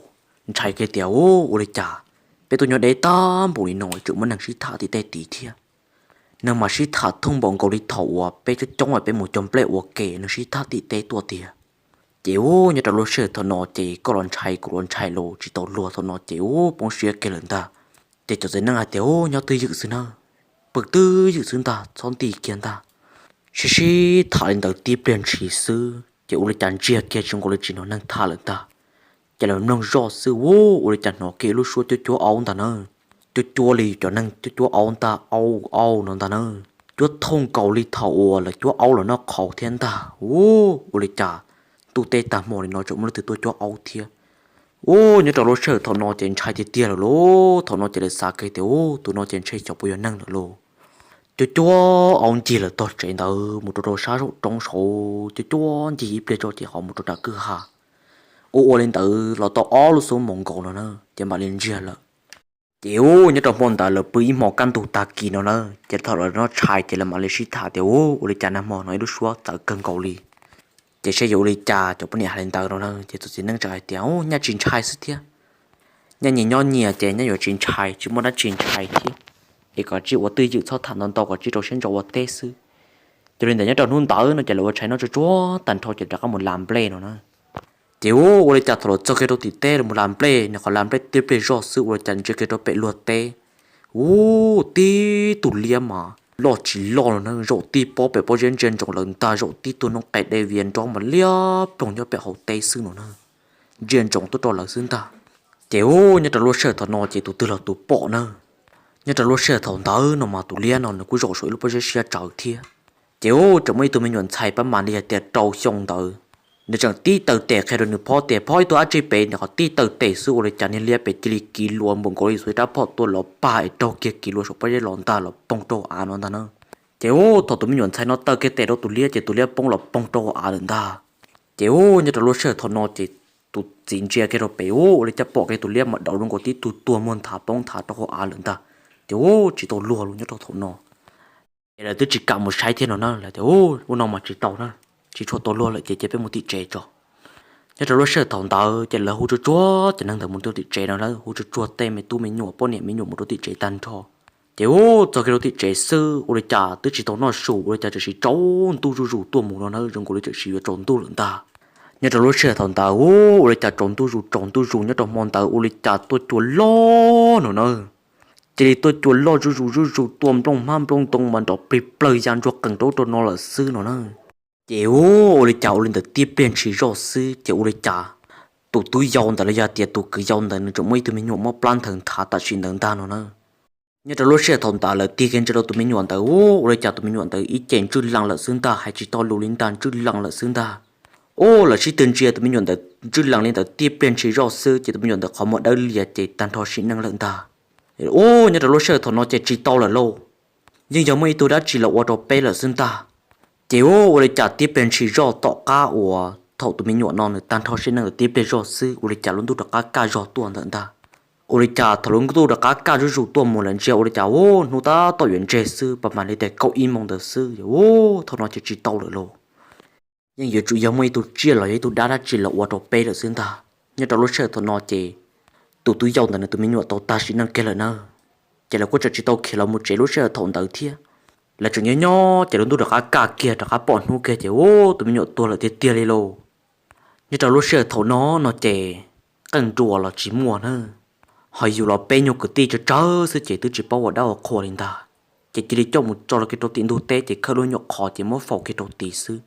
ntshai kiag tias, Ub, ua li cas peb tuaj nyob deb tag npaum li no tseem muaj neeg sib tham tim tej tid thiab? Neeg mas sib tham thooj npaum nkaus li thaum uas peb coob coob es peb mus cog nplej ua ke neeg sib tham tim teb tuaj tiag. Ces ub, nyob rau lub sij hawm thaum no ces koj los ntshai kuv los ntshai los tsis tau luag thaum no ces ub, poob siab kiag lawm ntag. Ces cov txiv neej hais tias, Ub, nyob twj ywm xwb na, pw twj ywm xwb ntag, txhob nti kiag ntag. Sib sib tham li ntawd tib pliag ntshis xwb ces ua li cas ntsiag kiag zoo nkaus li tsis hnov neeg tham lawm ntag. Ces lawv mloog zoj xwb ub, ua li cas hnov kiag ib lub suab cuab cuab aub ntag na. Cuab cuab li cov neeg cuab cuab aub ntag, au au no ntag na. Cuab thooj nkaus li thaum uas lawv cuab aub los noj qhauv thiab ntag ub. Ua li cas ntuj teb tag hmo li no tseem muaj leej twg tuaj cuab aub thiab? Ub, nyob rau lub sij hawm thaum no ces ntshai tiag tiag lawm lauj. Thaum no ces lawv xav kiag tias, Ub, tus no ces ntshe xyov puas yog neeg lawm lauj. Cuab cuab aub ncig lawm tog tsev ntawd mus rau rau sab saum roob saud, cuab cuab ncig ib pliag tso ces ho mus rau nram kwj ha. Ua ua li ntawd los tau ob lub xuab moos nkaus no na ces mam li ntsiag lawm. Ces ub, nyob rau hmo ntawd lawv pw ib hmo kaj ntug tag kis no na, ces thaum lawv noj tshais ces lawv mam li sib tham tias, Ub, ua li cas nag hmo no ib lub suab txawv kawg nkaus li. Ces saib yuav ua li cas, cov poj niam hais li ntawd no na ces tus txiv neej txawm hais tias, Ub, nyaj tsis ntshai xwb thiab. Nyaj nyias nyob nyias ces nyaj yuav tsis ntshai, tsis muaj dab tsi ntshai thiab. Es kom tsiaj ua twj ywm txhob tham ntau ntau kom tsiaj rau siab ntso ua teb xwb. Yog li ntawd nyob rau hnub ntawd no ces lawv ua tshais noj tsuag tsuag tag nrho ces rov qab mus las nplej no na. Ces ub, ua li cas thaum lawv txog kiag rau tim teb los mus las nplej, nws qhov las nplej tib pliag zoj xwb ua li cas ntsia kiag rau pem luag teb, ub, tib tug liab mas loj tsis loj no na, zaum tib pob pem pob zeb ntsia ntsoov lawv ntag, zaum tib tug noob qes dej vias nrob mas liab ploog nyob pem hauv teb xwb no na, ntsia ntsoov tuaj rau lawv xwb ntag. Ces ub, nyob rau lub sij hawm thaum no ces tus twg los tus pom na. Nyob rau lub sij hawm thaum ntawd no mas tus liab no nws kuj zaum saum ib lub pob zeb siab tsawv thiab. Ces ub, tseem muaj ib tug me nyuam ntxhais pab mas li hais tias rau xyoo ntawd, nws tseem tib taw tes qhia rau nws phob tias, Phob, ib tug dab tsi pem, nws qhov tib taw tes xwb ua li cas niag liab pem cia li kiv luas npaum nkaus li xuas ib rab phom tuaj los pag es raug kiag kiv luas saum pob zeb los ntag los poob rau hauv av no ntag na. Ces ub, thaum tus me nyuam ntxhais no taw kiag tes rau tus liab ces tus liab poob los poob rau hauv av lawm ntag. Ces ub, nyob rau lub sij hawm thaum no ces tus txiv ntsia kiag rau pem ub, ua li cas pom kiag tus liab mas daus zoo nkaus tib tug tuag muag nthav poob nthav rau hauv av lawm ntag. Ces ub, tsis tau luag los nyob rau thaum no. Ces lawv twb tsis kam mus saib thiab no na, lawv tias, Ub, ua no mas tsis tau na, tsis tshua tau luag lawm ces cia peb mus tim tsev tso. Nyob rau lub sij hawm thaum ntawd ces lawv hu tsuag tsuag cov neeg ntawd mus rau tim tsev no, lawv hu tsuag tsuag tej me tub me nyuam poj niam me nyuam mus rau tim tsev tag nrho. Ces ub, txog kiag rau tim tsev xwb ua li cas twb tsis tau noj su ua li cas txawm sis tsaus ntuj zuj zus tuaj mus no na, zoo nkaus li txawm sis yuav tsaus ntuj lawm ntag. Nyob rau lub sij hawm thaum ntawd ub, ua li cas tsaus ntuj zus tsaus ntuj zus nyob rau hmo ntawd ua li cas tuaj cua loj no na. Cia li tuaj cua loj zuj zus zuj zus tuaj nplooj hmab nplooj ntoo mas nrov plig plawg ya ntsuag qees rau ub rau no lawm xwb no na. Ces ub, ua li cas ua li ntawd tib pliag ntshis zoj xwb ces ua li cas tus tub yau ntawd los yog tias tus kwv yau ntawd nws tseem muaj ib tug me nyuam mob plab nthawv nthav tam sim ntawd ntag no na. Nyob rau lub sij hawm thaum ntawd lawv tig kiag ntsia rau tus me nyuam ntawd ub, ua li cas tus me nyuam ntawd ib ce ntswj lees lawm xwb ntag, hais tsis tau lus li ntag, ntswj lees lawm xwb ntag. Ub, lawv sib tw ntsia tus me nyuam ntawd ntswj lees li ntawd tib pliag ntshis zoj xwb ces tus me nyuam ntawd qhov muag dawb lias ces tag nrho sim neej lawm ntag. Ub, nyob rau lub sij hawm thaum no ces tsis tau lawm lauj, yeej yog muaj ib tug dab tsi los ua rau peb lawm xwb ntag. Ces ub, ua li cas tib pliag ntshis zoj tom qab uas thaum tus me nyuam no nws tag nrho sim neej lawm tib pliag zoj xwb ua li cas lub ntuj rov qab kaj zog tuaj ntawm ntag. Ua li cas thaum lub ntuj rov qab kaj zuj zus tuaj mus lawm ntsia ua li cas ub hnub tab tom yuav ntseg xwb, pas mam li tias kaum ib moos ntawd xwb, ub thaum no ces tsis tau lawm lauj. Yeej yuav tsum yog muaj ib tug tsiaj los yog ib tug dab dab tsi los ua rau peb lawm xwb ntag. Nyob rau lub sij hawm thaum no ces tus tub yau ntawd nws tus me nyuam tau tag sim neej kiag lawm na, ces lawv kuj tseem tsis tau khiav los mus tsev lub sij hawm thaum ntawd thiab. Lawv tseem nyob nyob ces lub ntuj rov qab kaj kiag rov qab pom hnub kiag ces ub tus me nyuam tuag lawm tiag tiag li lauj. Nyob rau lub sij hawm thaum no no ces qeej nruas los tsis muaj na, ho yus los peb nyuag kwv tij tsawg tsawg xwb ces twb tsis paub ua dab ua qhua li ntag. Ces cia li coj mus tso los kiag rau tim ntug teb ces khawb lub nyuam qhov ces muab faus kiag rau tid xwb.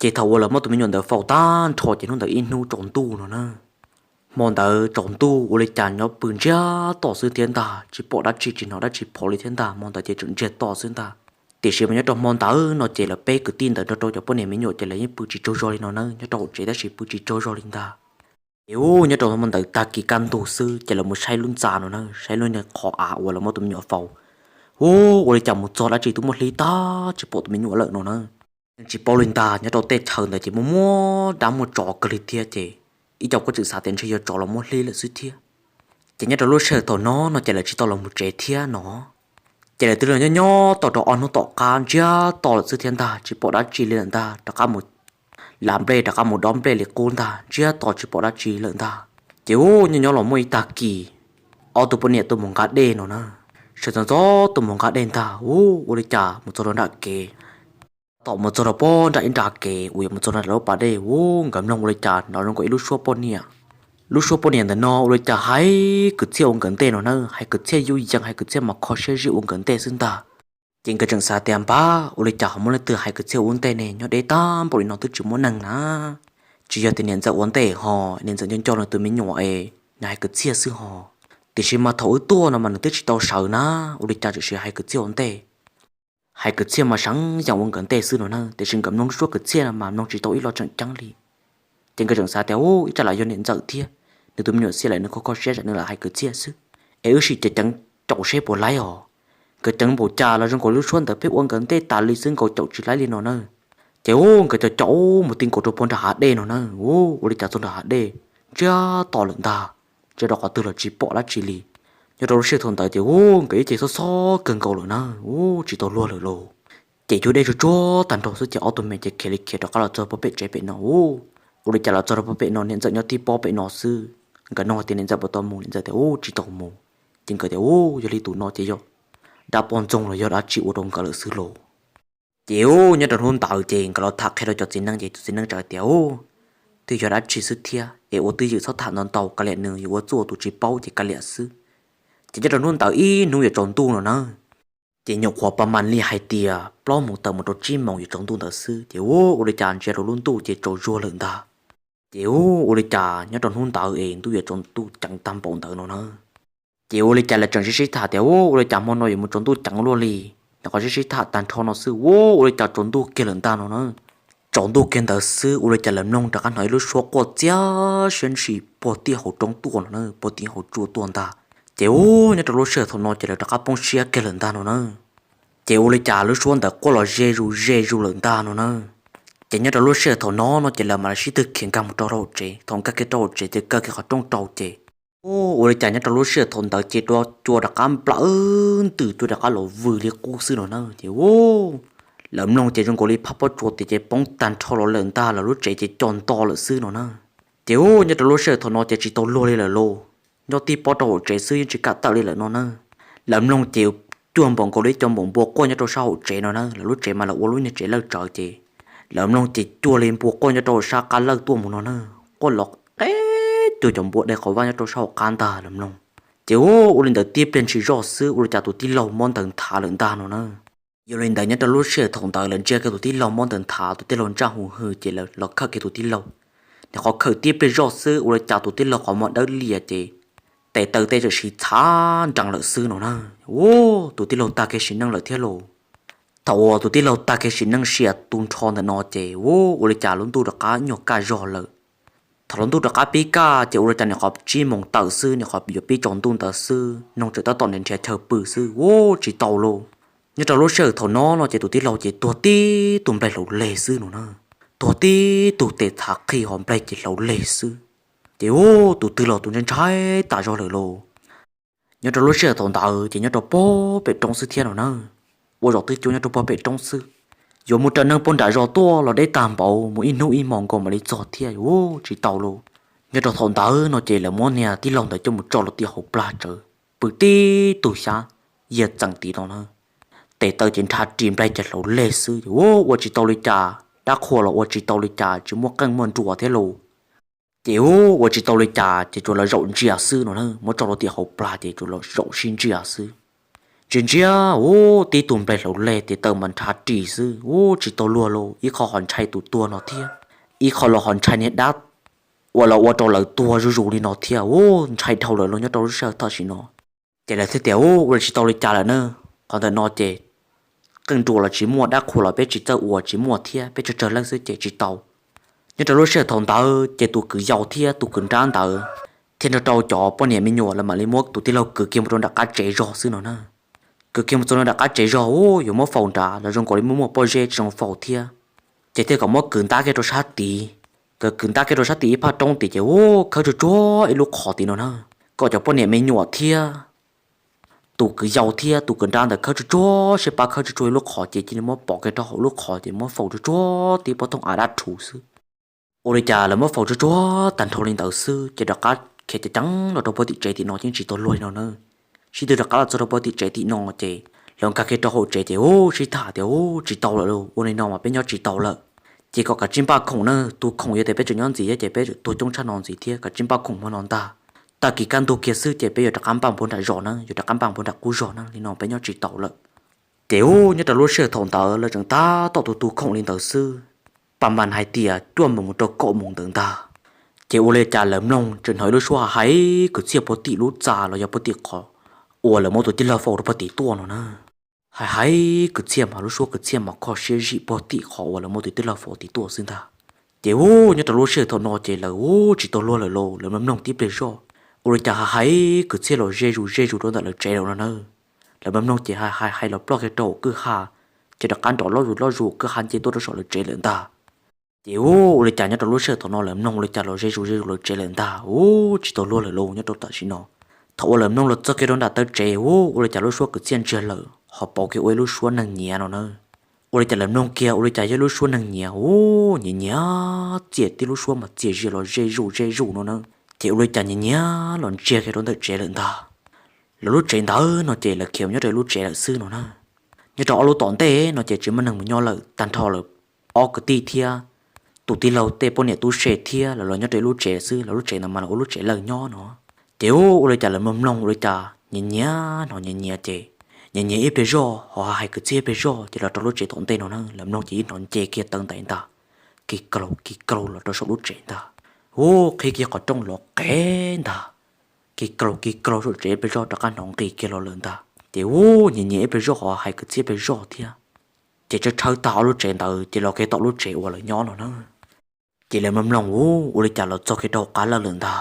Ces thaum uas lawv muab tus me nyuam ntawd faus tag nrho ces hnub ntawd ib hnub tsaus ntuj no na. Hmo ntawd tsaus ntuj ua li cas nyob pw ntsiag to xwb thiab ntag, tsis pom dab tsi tsis hnov dab tsi phov li thiab ntag, hmo ntawd ces tseem ntsiag to xwb ntag. Tiam sis mas nyob rau hmo ntawd no ces lawv peb kwv tij ntawd nrog rau cov poj niam me nyuam ces lawv yeej pw tsis tsaug zog li no na, nyob rau hauv tsev tab sis pw tsis tsaug zog li ntag. Ces ub nyob rau hmo ntawd tag kis kaj ntug xwb ces lawv mus saib lub ntxa no na, saib lub niag qhov av uas lawv muab tus me nyuam faus. Ub ua li cas mus txog dab tsi twb muab hlib tag tsis pom tus me nyuam lawm no na. Yeej tsis paub li ntag, nyob rau tej chaw ntawd ces muaj muaj dab muaj tsov kawg li thiab ces ib co kuj tseem xav tias ntshe yog tsov los muab hlib lawm xwb thiab. Ces nyob rau lub sij hawm thaum no no ces lawv tsis tau los mus tsev thiab no. Ces lawv twb los nyob nyob tau rau ob hnub tom qab ntsiag to lawm xwb thiab ntag, tsis pom dab tsi li lawm ntag, rov qab mus lav nplej rov qab mus dob nplej li qub ntag, ntsiag to tsis pom dab tsi lawm ntag. Ces ub nyob nyob los muaj ib tag kis ob tug poj niam tuaj mus nqa dej no na. Sawv ntxov ntxov tuaj mus nqa dej ntag, ub ua li cas mus txog rau nram kev, tab tom mus txog rau pob nram ib nra kev uas yuav mus txog rau nram lub pas dej, ub nkawd mloog ua li cas hnov zoo nkaus ib lub suab poj niam. Lub suab poj niam ntawm no ua li cas hais kwv txhiaj ua nkawd ntej no na, hais kwv txhiaj yuj yees, hais kwv txhiaj mas kho siab zim ua nkawd ntej xwb ntag. Ces nkawd tseem xav tias npab ua li cas ho muaj leej twg hais kwv txhiaj ua ntej ne, nyob deb tag npaum li no twb tsis muaj neeg na. Tsis yog tias niam ntxawm ua ntej ho, niam ntxawm nco nco nws tus me nyuam es nws hais kwv txhiaj xwb ho. Tiam sis mas thaum wb tuaj no mas nws twb tsis tau sawv na, ua li cas tseem hais kwv txhiaj ua ntej. Hais kwv txhiaj mas seev yees ua nkawd ntej xwb no na, tiam sis nkawd mloog lub suab kwv txhiaj no mas mloog tsis tau ib lo tseem ceeb li. Ces nkawd tseem xav tias ub ib tsam lam yog niam ntxawm thiab, nws tus me nyuam xiam lawm nws kho kho siab tsam nws lam hais kwv txhiaj xwb. Es wb sim ceev ceev caum seb puas laib os. Nkawd ceev npaum cas los zoo nkaus li lub suab ntawd pheej ua nkawd ntej tas li xwb, nkaus caum tsis laib li no na. Ces ub nkawd caum caum mus ti nkaus rau puag nram hav dej no na, ub ua li cas txog nram hav dej ntsiag to lawm ntag, ntsia rau qhov twg los tsis pom dab tsi li. Nyob rau lub sij hawm thaum ntawd ces ub nkawd ib ce xob xob kawg nkaus lawm na, ub tsis tau luag lawm lauj. Ces cua dej tsuag tsuag tag nrho xwb ces ob tug me ces khiav li khiav rov qab los txog puag pem tsev pem no ub. Ua li cas los txog rau puag pem no niam ntxawm nyob tib pob pem no xwb. Nkawd nug tias niam ntxawm puas tau mus, niam ntxawm tias ub tsis tau mus. Ces nkawd tias ub yog li tus no ces yog dab poj ntxoog los yog dab tsi ua rau nkawd lawm xwb lauj. Ces ub nyob rau hnub ntawd ces nkawd los tham qhia rau cov txiv neej ces tus txiv neej txawm tias ub twb yog dab tsi xwb thiab es ua twj ywm txhob tham ntau ntau, kav liam nws yuav ua txuj ua tus tsis paub ces kav liam xwb. Ces nyob rau hnub ntawd ib hnub yuav tsaus ntuj no na. Ces nyuam qhuav pas mam li hais tias plaub moos tawm mus rau tsib moos yuav tsaus ntuj ntawd xwb ces ub ua li cas ntsia rau lub ntuj ces tsaus zuag lawm ntag. Ces ub ua li cas nyob rau hnub ntawd es ntuj yuav tsaus ntuj ceev tag npaum ntawd no na. Ces ua li cas lawv tseem sib sib tham tias ub ua li cas hmo no yuav mus tsaus ntuj ceev luaj li. Nws qhov sib sib tham tag nrho no xwb ub ua li cas tsaus ntuj kiag lawm ntag no na. Tsaus ntuj kiag ntawd xwb ua li cas lawv mloog rov qab hnov ib lub suab quaj txias siab ntshis puag tim hauv roob tuaj no na, puag tim hauv tsua tuaj ntag. Ces ub nyob rau lub sij hawm thaum no ces lawv rov qab poob siab kiag lawm ntag no na. Ces ua li cas lub suab ntawd quaj los ze zus ze zus lawm ntag no na. Ces nyob rau lub sij hawm thaum no no ces lawv mam li sib tw khiav nkag mus rau hauv tsev, thaum nkag kiag rau hauv tsev ces kaw kiag qhov rooj rau ces ub ua li cas nyob rau lub sij hawm thaum ntawd ces cua rov qab nplawm ntws, cua rov qab los vwm li qub xwb no na. Ces ub lawv mloog ces zoo nkaus li phab pob tsuas tias ces poob tag nrho los lawm ntag, lawv lub tsev ces co nto lawm xwb no na. Ces ub nyob rau lub sij hawm thaum no ces tsis tau luag li lawm lauj. Nyob tib pob rau hauv tsev xwb yeej tsis kam tawm li lawm no na. Lawv mloog ces cuag npaum nkaus li cov npau npua quaj nyob rau sab hauv tsev no na, lawv lub tsev mas lawv ua lub niag tsev lawj tsawv ces lawv mloog ces cuag li npua quaj nyob rau sab qab lawj tuaj mus no na. Quaj los qeb cuag cov npua dai qhov vaj nyob rau sab hauv qab ntag lawv mloog. Ces ub ua li ntawd tib pliag ntshis zoj xwb ua li cas tus tij laug mob ntaws nthav lawm ntag no na. Yog li ntawd nyob rau lub sij hawm thaum ntawd lawv ntsia kiag tus tij laug mob ntaws nthav, tus tij laug ntsaj huv hwm ces lawv los khawm kiag tus tij laug. Nws qhov khawm tib pliag zoj xwb ua li cas tus tij laug qhov muag dawb lias ces tes taw tej txawm siv txhav nrees lawm xwb no na. Ub tus tij laug tag kiag sim neej lawm thiab lauj. Thaum uas tus tij laug tag kiag sim neej sia tu nrho ntawm no ces ub ua li cas lub ntuj rov qab nyuag kaj zog lawm. Thaum lub ntuj rov qab pib kaj ces ua li cas nws qhov tsib moos tawm xwb, nws qhov yuav pib tsaus ntuj ntawd xwb, noog tseem tab tom nrhiav chaw pw xwb ub tsis tau lauj. Nyob rau lub sij hawm thaum no no ces tus tij laug ces tuag tib tug nplaig hlauv leg xwb no na. Tuag tib tug tes txhav qhig ho nplaig ces hlauv leg xwb. Ces ub tus tij laug tus ntshai ntshai tas zog lawm lauj. Nyob rau lub sij hawm thaum ntawd ces nyob rau pog pem roob xwb thiab no na, ua zaum twb cuab nyob rau pog pem roob xwb. Yuav mus raws neeg puag nram zos tuaj los deb tag npaum, mus ib hnub ib hmos nkaus mam li txog thiab, yuav tsis tau lauj. Nyob rau thaum ntawd no ces lawv muab niag tij laug ntawd coj mus tso rau tim hauv plag tsawv, pw tib tug xyab yiag txeem tim no na. Tes taw ces nrhav ris nplaig cag hlau leg xwb, ua tsis tau li cas, dab qhuas los ua tsis tau li cas, tsis muaj qeej muaj nruas thiab lauj. Ces ua tsis tau li cas ces tsuas lawv zaum ntsia xwb no na, muab tso rau tim hauv plag ces tsuas lawv zaum sib ntsia xwb. Ntsia ntsia, ua tib tug nplaig hlau leg, tes taw mas nrhav ris xwb, ua tsis tau luag lauj, ib qho ho ntshai tus tuag no thiab, ib qho los ho ntshai niag dab uas los ua rau lawv tuag zuj zus li no thiab, ua ntshai dhau lawm los nyob rau lub sij hawm tam sim no. Ces lawv thiaj tias, ua li tsis tau li cas lawm na, qhov ntawm no ces qeej nruas los tsis muaj, dab qhuas los peb tsis txawj ua tsis muaj thiab, peb tsawg tsawg leej xwb ces tsis tau. Nyob rau lub sij hawm thaum ntawd ces tus kwv yau thiab tus kwv nrab ntawd thiaj nrog rau cov poj niam me nyuam lawv mam li muab tus tij laug kwv kiag mus rau nram qab tsev zog xwb no na. Kwv kiag mus txog nram qab tsev zog, ua yuav muab faus nrad los zoo nkaus li muaj muaj pob zeb tsis zoo faus thiab, ces thiaj kom muab kwv ntab kiag rau sab tid. Kwv kwv ntab kiag rau sab tid ib phaj roob tid ces ua khawb tsuag tsuag ib lub qhov tid no na, kom cov poj niam me nyuam thiab tus kwv yau thiab tus kwv nrab ntawd khawb tsuag tsuag, sib pab khawb tsuag tsuag ib lub qhov ces cia li muab pov kiag rau hauv lub qhov ces muab faus tsuag tsuag tib pob thooj av dab rhuv xwb. Ua li cas lawv muab faus tsuag tsuag tag nrho li ntawd xwb ces rov qab khiav ceev ceev los rau pog tim tsev tim no yeej tsis tau luag li no na. Sib twv rov qab los txog rau pog tim tsev tim no ces lawv nkag kiag rau hauv tsev ces ua sib tham tias, ua tsis tau lawm lauj, ua li no mas peb nyob tsis tau lawm. Ces kom kav tsij npaj khoom na, tus khoom yog tias peb tseem nyob ntxiv ces peb tuag coob tshaj no ntxiv thiab, kav tsij npaj khoom hmo no ntag. Tag kis kaj ntug kiag xwb ces peb yuav rov qab npaj npuav nram zos na, yuav rov qab npaj npuav nram qub zog na, li no peb nyob tsis tau lawm. Ces ua nyob rau lub sij hawm thaum ntawd lawv tseem tab tom tu tu khoom li ntawd xwb, pam pam hais tias cuaj moos mus rau kaum moos ntawd ntag. Ces ua li cas lawv mloog tseem hnov ib lub suab hais kwv txhiaj puag tim lub txaj los yog puag tim qhov uas lawv muab tus tij laug faus rau puag tim tuaj no na. Hais hais kwv txhiaj mas lub suab kwv txhiaj mas kho siab zim puag tim qhov uas lawv muab tus tij laug faus tim tuaj xwb ntag. Ces ua nyob rau lub sij hawm thaum no ces lawv ua tsis tau luag lawm lauj, lawv mloog mloog tib pliag zoj, ua li cas hais hais kwv txhiaj los ze zus ze zus rau ntawm lawv tsev lawm no na. Lawv mloog mloog ces hais hais hais los ploj kiag rau hauv kwj ha, ces rov qab nrov loj zus loj zus kwj ha nce tuaj rau saum lawv tsev lawm ntag. Ces ua li cas nyob rau lub sij hawm thaum no lawv mloog ua li cas los ze zus ze zus lawv tsev lawm ntag, ua tsis tau luag lawm lauj nyob rau tam sim no. Thaum uas lawv mloog los txog kiag rau nram taw tsev, ua li cas lub suab kwv txhiaj ntsiag lawm ho pauv kiag ua ib lub suab neeg nyiav no na. Ua li cas lawv mloog kiag ua li cas yog lub suab neeg nyiav, ua nyiav nyiav txias tib lub suab mas txias zias los ze zus ze zus no na. Ces ua li cas nyiav nyiav los ntsiag kiag rau ntawm tsev lawm ntag. Lawv lub tsev ntawd no ces lawv khiav nyob rau lub tsev lawm xwb no na. Nyob rau ob lub tom ntej no ces tsis muaj neeg mus nyob lawm, tag nrho lawv ob kwv tij thiab tus tij laug tej poj niam tub se thiab lawv los nyob rau lub tsev xwb, lawv lub tsev ntawd mas lawv ua lub tsev lawg nyob no. Ces ua li cas lawv mloog mloog ua li cas nyiav nyiav hnov nyiav nyiav ces nyiav nyiav ib pliag zoj ho hais kwv txhiaj ib pliag zoj ces los rau lub tsev tom ntej no na, lawv mloog ces yeej hnov nce kiag taw ntais ntag, kis kaus kis kaus los rau saum lub tsev ntag. Ua qhib kiag qhov rooj los qev ntag, kis kaus kis kaus saum tsev ib pliag zoj rov qab hnov nqis kiag los lawm ntag. Ces ua nyiav nyiav ib pliag zoj ho hais kwv txhiaj ib pliag zoj thiab. Ces tshawb tshawb tag ob lub tsev ntawd ces los kiag tom lub tsev uas lawv nyob no na. Ces lawv mloog mloog ua li cas los txog kiag rau hauv qab lawj lawm ntag.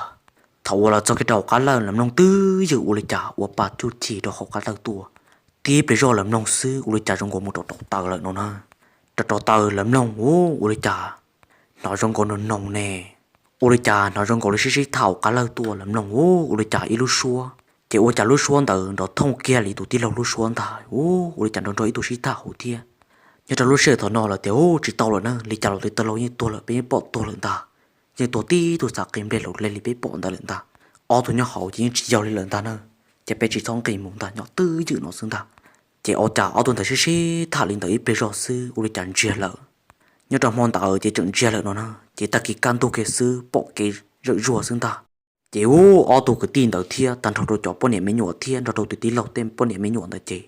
Thaum uas los txog kiag rau hauv qab lawj lawv mloog twb ywm ua li cas ua pa cuj ci rau hauv qab lawj tuaj. Tib pliag zoj lawv mloog xwb ua li cas zoo nkaus mus rau rau taws lawm no na. Rau rau taws lawv mloog ua li cas hnov zoo nkaus noog noog ne. Ua li cas hnov zoo nkaus li sib sib tham hauv qab lawj tuaj, lawv mloog ua li cas ib lub suab. Ces ua cas lub suab ntawd nrov thooj kiag li tus tij laug lub suab ntag, ua li cas nrov nrov ib tug sib tham hauv thiab. Nyob rau lub sij hawm thaum no lawv tias ua tsis tau lawm na, li cas los tus tij laug yeej tuag lawm, peb yeej pom tuag lawm ntag. Yeej tuag tib tug xav qi nplej laus le li peb pom ntawd lawm ntag. Ob tug nyob hauv ces yeej tsis yog li lawm ntag na. Ces peb tsis txhob nqis mus ntag, nyob twb ywm no xwb ntag. Ces ua cas ob tug ntawd sib sib tham li ntawd ib pliag zoj xwb ua li cas ntsiag lawm. Nyob rau hmo ntawd ces tseem ntsiag lawm no na, ces tag kis kaj ntug kiag xwb pom kev zawm zuag xwb ntag. Ces ua ob tug kwv tij ntawd thiab tag nrho rau cov poj niam me nyuam thiab nrog rau tus tij laug tej poj niam me nyuam ntawd ces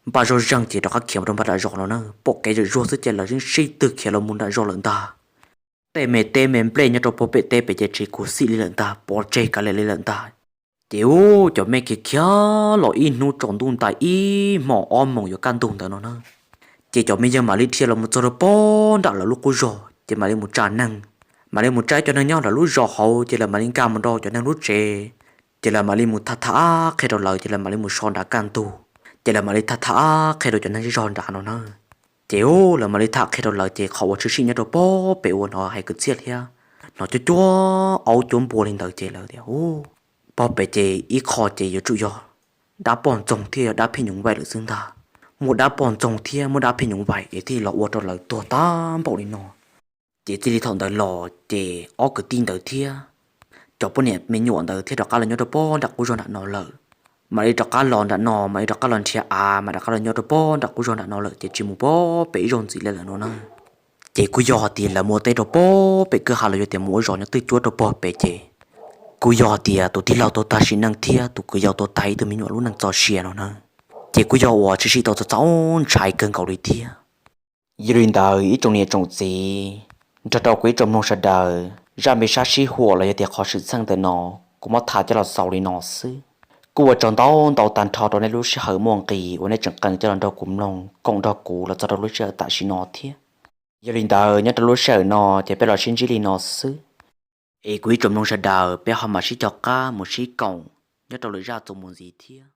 npaj zoj zeeg ces rov qab khiav mus rau npaj nram zos no na, pom kev zawm zuag xwb ces lawv yeej sib twg khiav los mus nram zos lawm ntag. Tej me teb me nplej nyob rau pem teb pem ces tsis khuv xim li lawm ntag, pov tseg kav liam li lawm ntag. Ces ua cov me khiav khiav los ib hnub tsaus ntuj ntais ib hmos ob moos yuav kaj ntug ntawd no na, ces cov me yawg mam li dhia los mus txog rau pog nram lawv lub qub zog ces mam li mus tsa neeg, mam li mus tsa cov neeg nyob lawv lub zos hauv ces lawv mam li nkag mus rau cov neeg lub tsev, ces lawv mam li mus tham tham qhia rau lawv ces lawv mam li mus so nrad kaj ntug, ces lawv mam li tham tham qhia rau cov neeg zej zog nrad no na. Ces ua lawv mam li tham qhia rau lawv ces qhov uas tshwm sim nyob rau pog pem uas hnov hais kwv txhiaj thiab hnov cuab cuab aub cuab npua li ntawd ces lawv tias pog pem ces ib qho ces yuav tsum yog dab poj ntxoog thiab yog dab phim nyuj vais lawm xwb ntag. Muaj dab poj ntxoog thiab muaj dab phim nyuj vais es thiaj los ua rau lawv tuag tag npaum li no. Ces txij li thaum ntawd los ces ob kwv tij ntawd thiab cov poj niam me nyuam ntawd thiaj rov qab los nyob rau pob nram qub zog nram no lawm. Mam li rov qab los nram no, mam li rov qab los nrhiav av, mam rov qab los nyob rau pob nram qub zog nram no lawm ces tsis mus pob pem ib zaug ntxiv li lawm no na. Ces kuj yog hais tias lawv mus ua teb rau pob pem kwj ha los yog tias mus ua zos nyob twj cuab rau pob pem ces kuj yog hais tias tus tij laug tuag tag sim neej thiab tus kwv yau tuag tag ib tug me nyuam lub neej txoj sia no na. Ces kuj yog uas tshwm sim tau txaus ntshai kawg nkaus li thiab. Yog li ntawd ib tsoom niam tsoom txiv nrog rau kuv ib tsoom mloog sawv daws, zaj npe sab sib huam los yog tias qhov xwm txheej ntawm no kuv muab tham coj los xaus li no xwb. Kuj ua tsaug ntau ntau tag nrho rau nej lub sij hawm muaj nqis uas nej tseem qee coj los nrog kuv mloog koom nrog kuv los txog rau lub sij hawm tam sim no thiab. Yog li ntawd nyob rau lub sij hawm no ces peb los sib ntsib li no xwb. Es kuv ib tsoom mloog sawv daws peb ho mam sib cog qab mus sib koom nyob rau lwm zaj txuas mus ntxiv thiab.